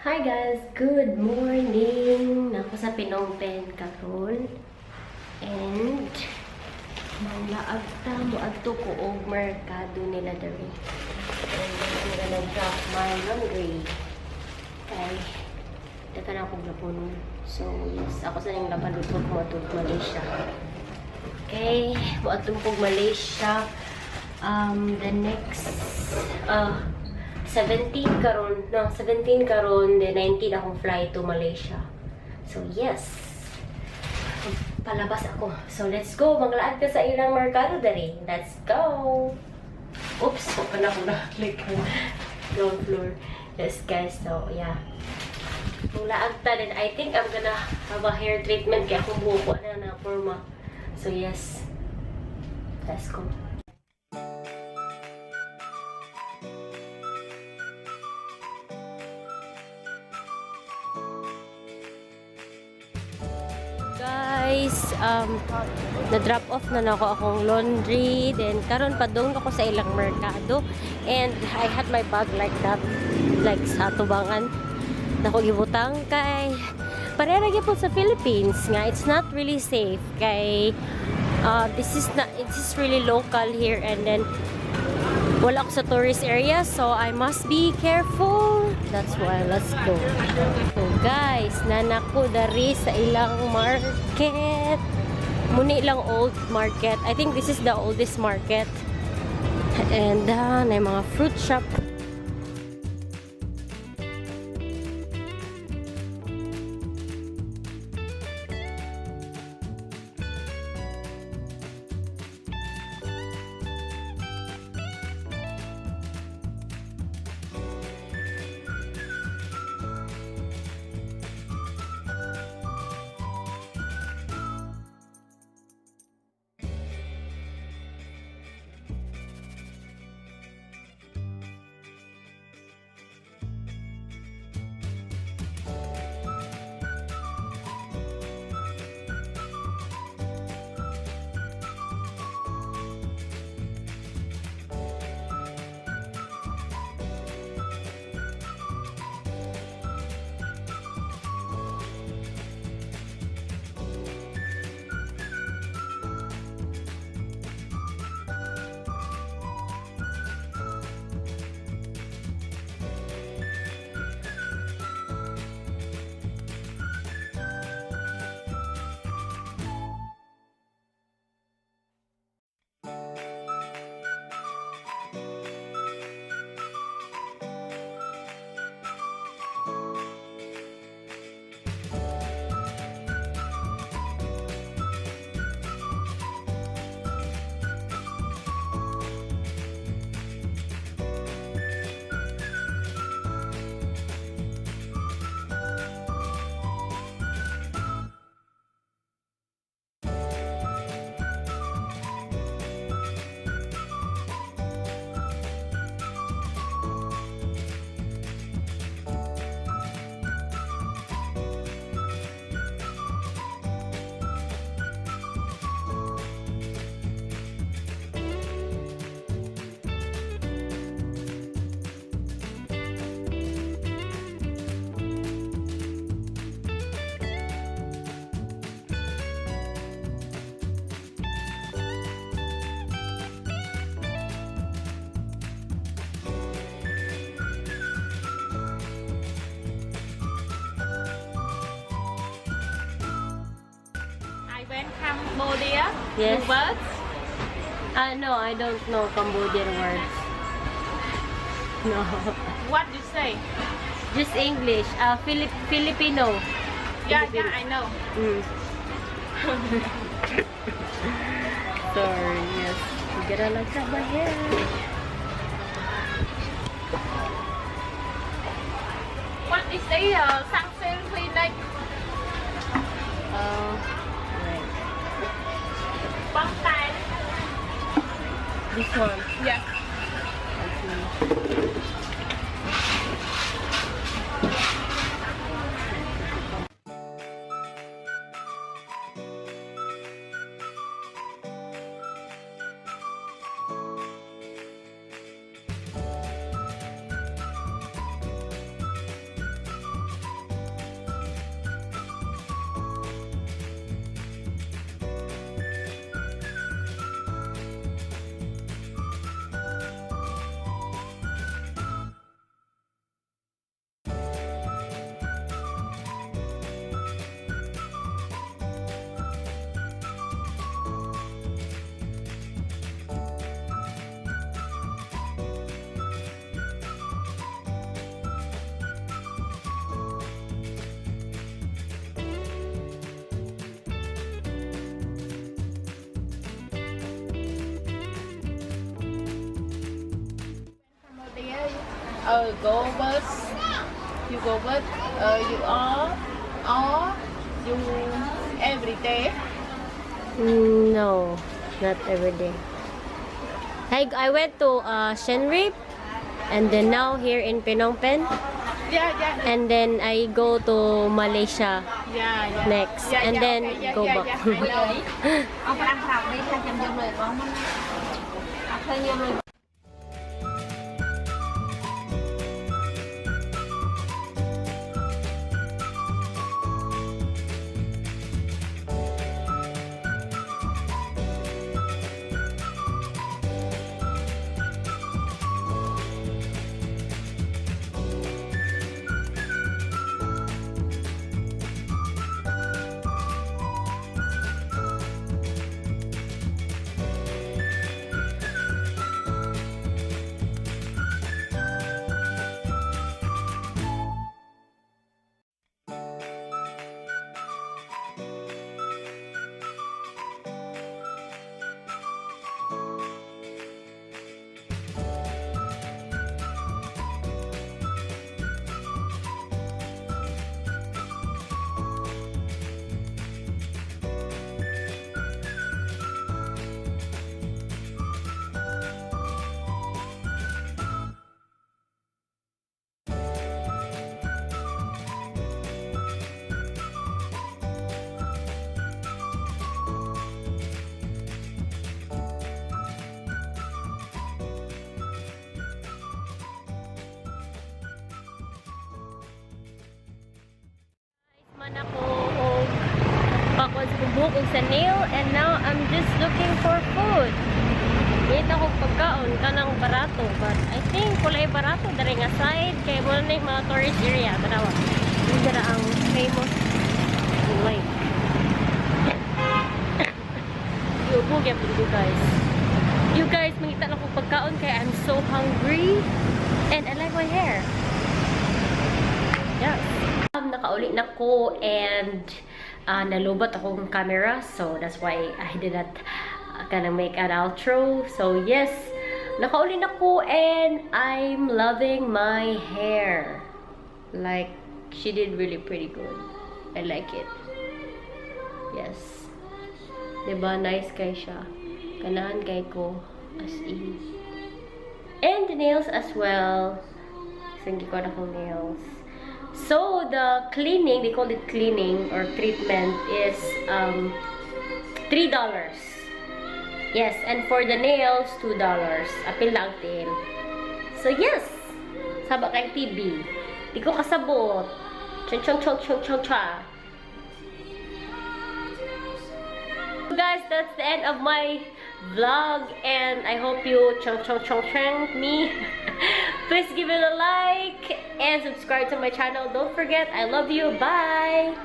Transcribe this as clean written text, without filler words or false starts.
Hi guys, good morning. Naa ko sa Phnom Penh karon. And manglaag ta, moadto ko og merkado nila diri. And I'm gonna drop my laundry. Kay daghan akong lapunon. So yes, ako sa ning laban ko moadto Malaysia. Okay, moadto ko Malaysia the next 17 karon, no, 17 karon, then 19 akong flight to Malaysia. So yes. Palabas ako. So let's go, manglaag ka sa ilang merkado diri. Let's go. Oops, wala ko na click ground floor. Yes guys, so yeah. Manglaag ta, then I think I'm gonna have a hair treatment kay akong buhok na na forma. So yes. Let's go. Guys, na-drop off na nako akong laundry. Then, karon padung ako sa ilang merkado. And I had my bag like that. Like sa tubangan. Nako gibutang kay pareha ra gyud sa Philippines nga it's not really safe kay this is not, it is really local here, and then wala ako sa tourist area, so I must be careful. That's why let's go. So guys, naa na ko dari sa ilang market, muni lang old market. I think this is the oldest market, and na mga fruit shop. I went Cambodia. Yes. The words. Ah, no, I don't know Cambodian words. No. What you say? Just English. Filipino. Yeah, I know. Sorry, yes. You gotta like that my hair. What is the Samsung Clinic? Oh, right. Bangtan. This one. Yeah. I see. Go bus. You go bus. You are or you every day. No, not every day. I went to Siem Reap and then now here in Phnom Penh and then I go to Malaysia next and then go back. Yeah, I know. អស់5ប្រាប់នេះថាខ្ញុំយកលុយរបស់មកអត់ឃើញយកលុយ Man ako og pakon sa buhok og sa nail and now I'm just looking for food. Ngita ko pagkaon kanang barato, but I think walay barato diri nga side kay mo na yung mga tourist area. Tanawa. Dira ang famous lake. Iubo gyapon ko, guys. You guys, mangita lang ko pagkaon kay I'm so hungry and I like my hair. Yes. Nakauli na ko and nalobat akong camera, so that's why I did not gonna make an outro. So yes, nakauli na ko and I'm loving my hair. Like, she did really pretty good. I like it. Yes. Diba? Nice kay siya. Ganahan kay ko. As in. And the nails as well. Kasi ko na akong nails. So, the cleaning, they call it cleaning or treatment, is $3. Yes, and for the nails, $2. Apil lang tiil. So, yes! Saba kay TV. Di ko kasabot. Chong chong chong chong chong cha. Guys, that's the end of my vlog and I hope you chong chong chong chong me. Please give it a like and subscribe to my channel. Don't forget, I love you. Bye!